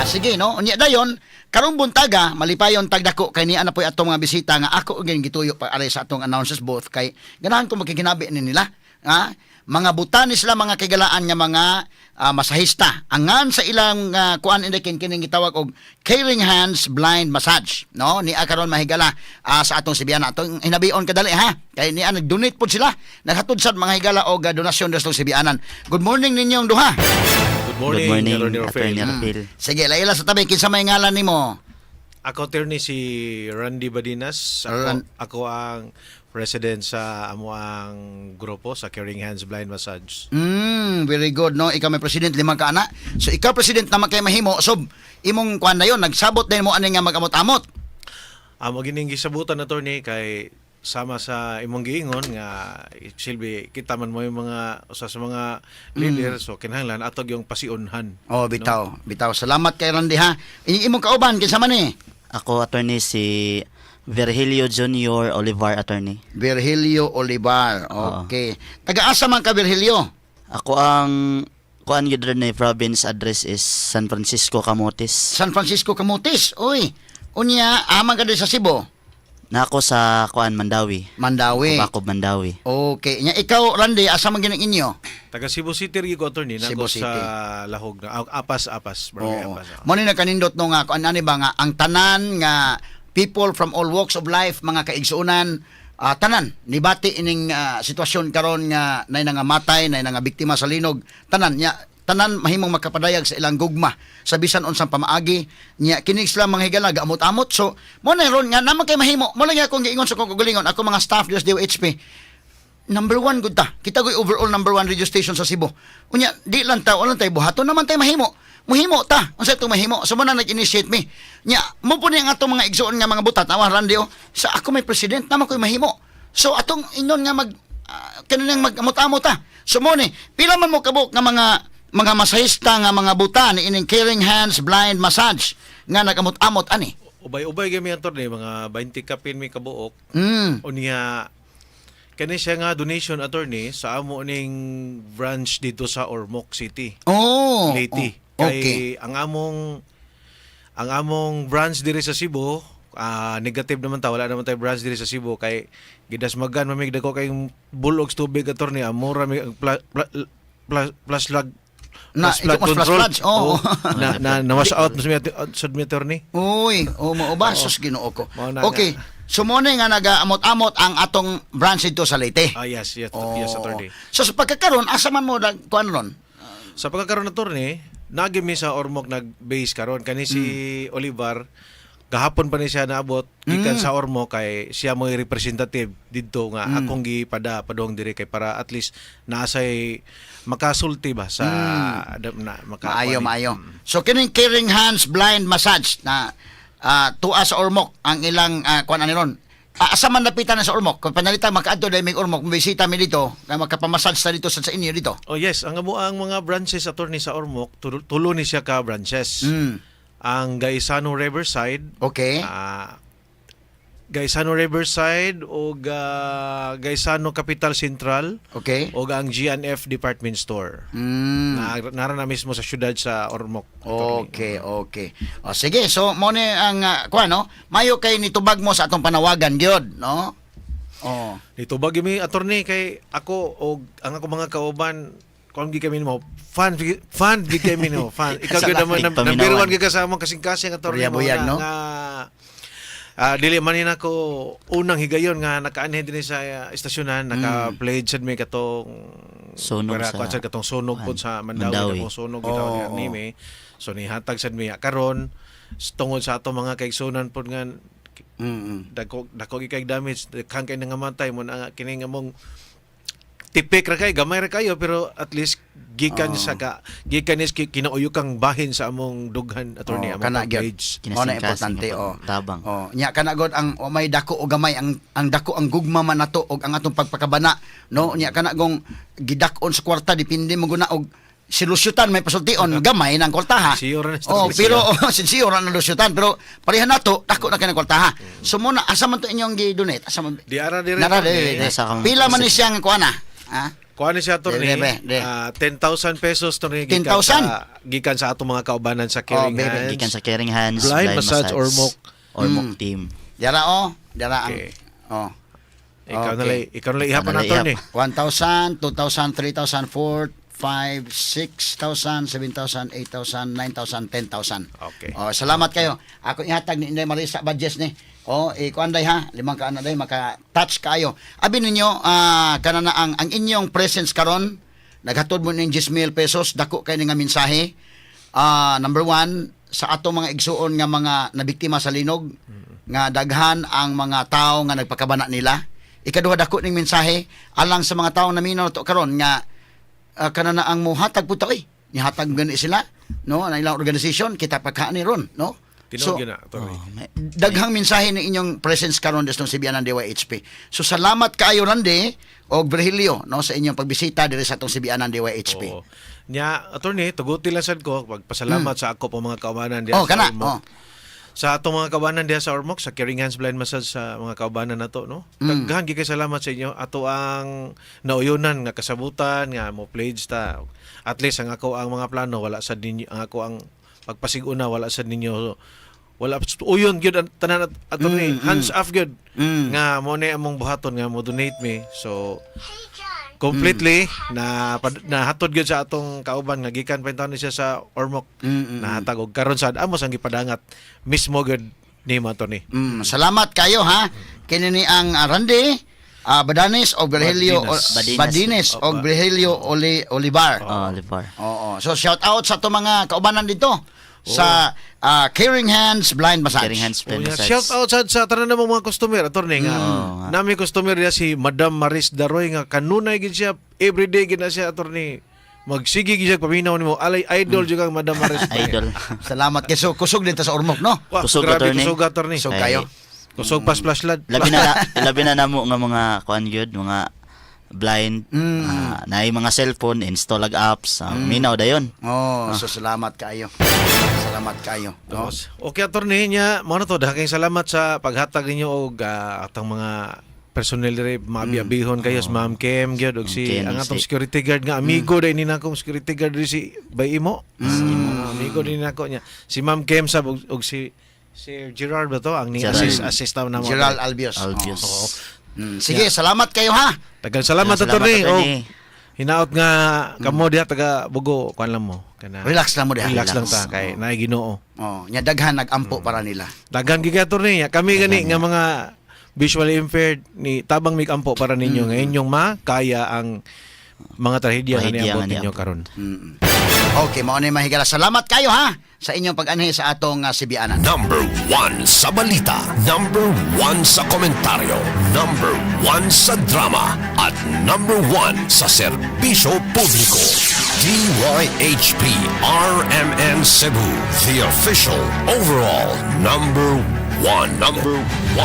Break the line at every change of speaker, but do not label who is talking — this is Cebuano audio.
Sige, no? Unya dayon, karong buntaga, malipayon tagdako kay niya na po'y atong mga bisita nga ako gyud gituyo pa aray sa atong announcers booth kay ganahan ko makikinabi ni nila. Ha? Mga butani sila, mga kigalaan nga mga masahista. Angan sa ilang kuan inday kining gitawag og Caring Hands Blind Massage, no? Ni karon mahigala sa atong Sibiana. Atong hinabion kadali ha. Kay niya nag-donate pod sila. Naghatod sad, mga higala, og donasyon sa Sibianan. Good morning ninyong duha.
Good morning,
Good morning,
Attorney Rafael.
Attorney Rafael.
Sige, laila sa tabi, kinsa may ngalan nimo?
Ako, attorney, si Randy Badinas. Ako, ako ang president sa amo ang grupo sa Caring Hands Blind Massage.
Very good, no? Ikaw may president, limang ka ana. So ikaw president naman kay mahimo. So imong kuan na yon, nagsabot din mo ani nga magamot-amot.
Amo gining gisabutan, attorney, kay sama sa imong giingon nga silbi kita man mo yung mga usa sa mga leader, so kinahanglan atog yung pasiunhan.
Oh, bitaw, bitaw. Salamat kay Randy ha. Imong kauban, kinsa man ni?
Ako, attorney, si Virgilio Junior Olivar, attorney.
Virgilio Olivar. Okay. Taga-asa man ka, Virgilio?
Ako ang kuan gyud rin eh, province address is San Francisco, Camotes.
San Francisco, Camotes. Uy. Unya, aman ka din sa Cebu?
Na ako sa kuan, Mandawi.
Mandawi.
Bacob, Mandawi.
Okay. Nya ikaw, Randy, asa man gining inyo?
Taga Cebu City rin ko, attorney, na
Cebu
ako
City.
sa Lahog na Apas Apas, Barangay
Oo.
Apas.
Mo ni nagkanindot no nga kuan ani ba nga ang tanan nga people from all walks of life, mga kaigsuonan, tanan nibati ining sitwasyon karon nga nay nangamatay, nay nga biktima sa linog, tanan nya tanan mahimong makapadayag sa ilang gugma sa bisan unsang pamaagi. Nya kini sila, mga higala, gaamot-amot. So mo na ron nga naman kay mahimo mo lang akong giingon sa akong kaugalingon, ako mga staff diri sa DOHP, number one gud ta. Kita ko'y overall number one radio station sa Cebu. Unya, di lang ta, walang tayo buhaton naman tayo mahimo. Muhimo ta. Unsa itong mahimo? So mo na nag-initiate mi. Nya, mo po ni ang atong mga igsoon nga mga butat, awa Randy oh, sa ako may president naman ko'y mahimo. So atong inon nga mag kanang mag-amot-amot ta. So mo ni, pila man mo kabuk nga mga masahista nga mga buta ni ining Caring Hands Blind Massage nga nagamot-amot ani?
Ubay-ubay gyud mi, attorney, mga 20 kapin mi kabuok. Unya kani siya nga donation, attorney, sa amo ning branch dito sa Ormoc City. Leyte. Kay ang among branch diri sa Cebu, negative naman ta, wala naman tayo branch diri sa Cebu kay gidasmagan mamig dako kay bulog sa tubig, attorney, amora mi ang plus lag
Na,
plus flood
ito mas flash
control.
floods, oo.
Na wash out mas mi sa mi, attorney.
Uy, o mo ba sus, Ginoo ko.
Mao na.
Okay. So mo na nga nagaamot-amot ang atong branch dito sa Leyte.
Ah, yes, attorney.
So sa pagkakaron, asa man mo nag kuan ron?
Sa pagkakaroon, attorney, nagi mi sa Ormoc nag-base karon. Kani si Olivar gahapon pa ni siya naabot gikan sa Ormoc kay siya mo representative didto nga akong gipada padong diri kay para at least naasay makasulti ba sa na maka
Maayo,
kuan ni.
maayo. So kining Caring Hands Blind Massage na tuwa sa Ormoc ang ilang kuan ani ron. Asa man lapitan na sa Ormoc? Kung panalita makaadto dahil may Ormoc, bisita mi dito, nga makapamassage ta dito sa inyo dito.
Oh yes, ang amo ang mga branches, attorney, sa Ormoc, tulo ni siya ka branches. Ang Gaisano Riverside, Gaisano Riverside ug Gaisano Capital Central ug ang G&F Department Store. Na nara na mismo sa syudad sa Ormoc, attorney.
Okay. O sige, so mo ni ang kuan no, mayo kay nitubag mo sa atong panawagan gyud, no? Oh.
Nitubag mi, attorney, kay ako og ang ako mga kauban kuan gi kami mo, fan fan gi kami no, fan ikaw gyud naman
Nagpaminawan.
number one gi ka sa among kasing-kasing, attorney mo
Buyag,
na,
no?
nga dili man ni nako unang higayon nga nakaanhi dinhi sa estasyonan, naka-pledge sad mi katong
Sunog
para
sa
kuan sad katong sunog pod sa Mandawi,
Mandawi.
katong sunog bitaw ni mi, so nihatag sad mi karon tungod sa ato mga kaigsunan pod nga dako dako gi kay damage, daghan kay nangamatay mo na nga kini nga mong tipik ra kay, gamay ra kayo, pero at least gikan sa ka gikan is kinauyokang bahin sa among dughan, attorney,
Oh,
among
kana gyud.
page.
Mao na
Kinasingkasing
importante
nga
oh.
tabang.
Oh, nya kana god ang o may dako o gamay ang dako ang gugma man nato og ang atong pagpakabana, no? Nya kana gong gidak-on sa kwarta, depende mo guna og silusyutan may pasultion, gamay ng kwarta ha.
Siyo ra na sa
Oh, pero oh, sinsiyo ra na lusyutan, pero pareha nato dako na kay ng kwarta ha. So mo na asa man to inyong gi-donate? Asa man?
Di ara dire.
Nara
attorney.
dire.
Nasa
Pila man ni siyang kuana? Ha?
Kuha ni siya, attorney.
Di, di, di.
10,000 pesos to ni gikan
10,000?
Gikan sa atong mga kaubanan sa Caring
Oh, baby.
Hands.
Gikan sa Caring Hands,
Blind Massage Ormoc.
Ormoc team.
Dara oh, dara ang
Okay.
oh.
Ikaw na
Okay.
lang, ikaw na lang ihapan
Ikaw na
na,
lang
attorney.
1,000, 2,000, 3,000, 4, 5, 6,000, 7,000, 8,000, 9,000, 10,000.
Okay.
Oh, salamat kayo. Ako ihatag ni Inday Marisa Badges ni. Oh, ikuan day ha, limang kaana day maka-touch kayo. Abi ninyo kanana ang inyong presence karon naghatod mo ning 10,000 pesos, dako kay ni nga mensahe. Number one, sa ato mga igsuon nga mga nabiktima sa linog, nga daghan ang mga tao nga nagpakabana nila. Ikaduha, dako ning mensahe alang sa mga tao naminaw to karon nga kanana ang muhatag pud ta oy. Nihatag gani sila, no, na ilang organization kita pagkaani ron, no?
Tinuod yun na, attorney.
Oh,
Daghang mensahe ni inyong presence karon dito sa Sibianan DYHP. So salamat kaayo, Randy og Virgilio, no, sa inyong pagbisita diri sa atong Sibianan DYHP.
Oo. Nya, attorney, tuguti lang sad ko pagpasalamat sa ako po mga kaubanan diha
Oh,
sa
kana.
Ormoc.
Oh.
Sa atong mga kaubanan diha sa Ormoc, sa Caring Hands Blind Massage, sa mga kaubanan nato, no. Daghan gyud kay salamat sa inyo. Ato ang nauyunan nga kasabutan nga mo pledge ta. At least ang ako ang mga plano wala sa ninyo, ang ako ang pagpasiguna wala sa ninyo, wala uyon gyud ang tanan, attorney, hands off gyud nga mo ni among buhaton nga mo donate me. So completely na nahatod gyud sa atong kauban nga gikan pa intawn ni siya sa Ormoc, nahatag og karon sad amo sang gipadangat mismo gyud nimo, Tony.
Salamat kayo ha. Kini ni ang Randy Badanes o Virgilio
Badines.
Badines.
Badines o Virgilio Olivar.
Oh, Olivar.
Oo. So shout out sa ato mga kaubanan dito sa Caring Hands Blind Massage.
Caring Hands
Oh,
Blind
yeah.
Massage.
Shout out sad sa tanan namong mga customer, attorney, nga.
Oo nga.
Nami customer niya si Madam Maris Daroy nga kanunay gid siya, everyday gid na siya, attorney. Magsige gid siya paminaw nimo. Alay idol jud kang Madam Maris.
Idol.
Salamat kay so kusog dito sa Ormoc, no.
Wah,
Kusog,
grabe
attorney.
kusog, attorney.
Kusog
Ay.
kayo.
Kusog pas flashlight.
Labi na namo nga mga kuan gyud, mga blind, naay mga cellphone, install ag apps, minaw dayon.
Oh, so salamat kayo. Salamat kayo. No?
Tapos, okay, attorney niya, mo na to, daghang salamat sa paghatag ninyo og atang mga personnel diri, maabiabihon kayo sa Ma'am Kim gyud og si
Ma'am Kim,
ang atong security guard nga amigo dai ni nakong security guard diri si Bay Imo. Amigo din nako niya. Si Ma'am Kim sab og si Sir Gerard ba to ang ni
Gerard.
assist assist na namo.
Gerald Albios.
Albios.
Oo. Sige, salamat kayo ha.
Daghang salamat,
Salamat,
attorney.
attorney.
Og hinaot nga kamo diha taga Bugo, kuan lang mo kana.
Relax lang mo diha.
Relax lang ta kay naay Ginoo.
Oh, nya daghan nagampo para nila.
Daghan gid attorney. Kami gani nga mga visually impaired ni tabang mig ampo para ninyo nga inyong makaya ang mga trahedya nga
Trahedya
niabot
nga
ninyo
niabot.
karon.
Okay, mao ni mahigala. Salamat kayo ha sa inyong pag-anhi sa atong Sibianan.
Number 1 sa balita. Number 1 sa komentaryo. Number 1 sa drama. At number 1 sa serbisyo publiko. DYHP RMN Cebu. The official overall number 1. Number 1.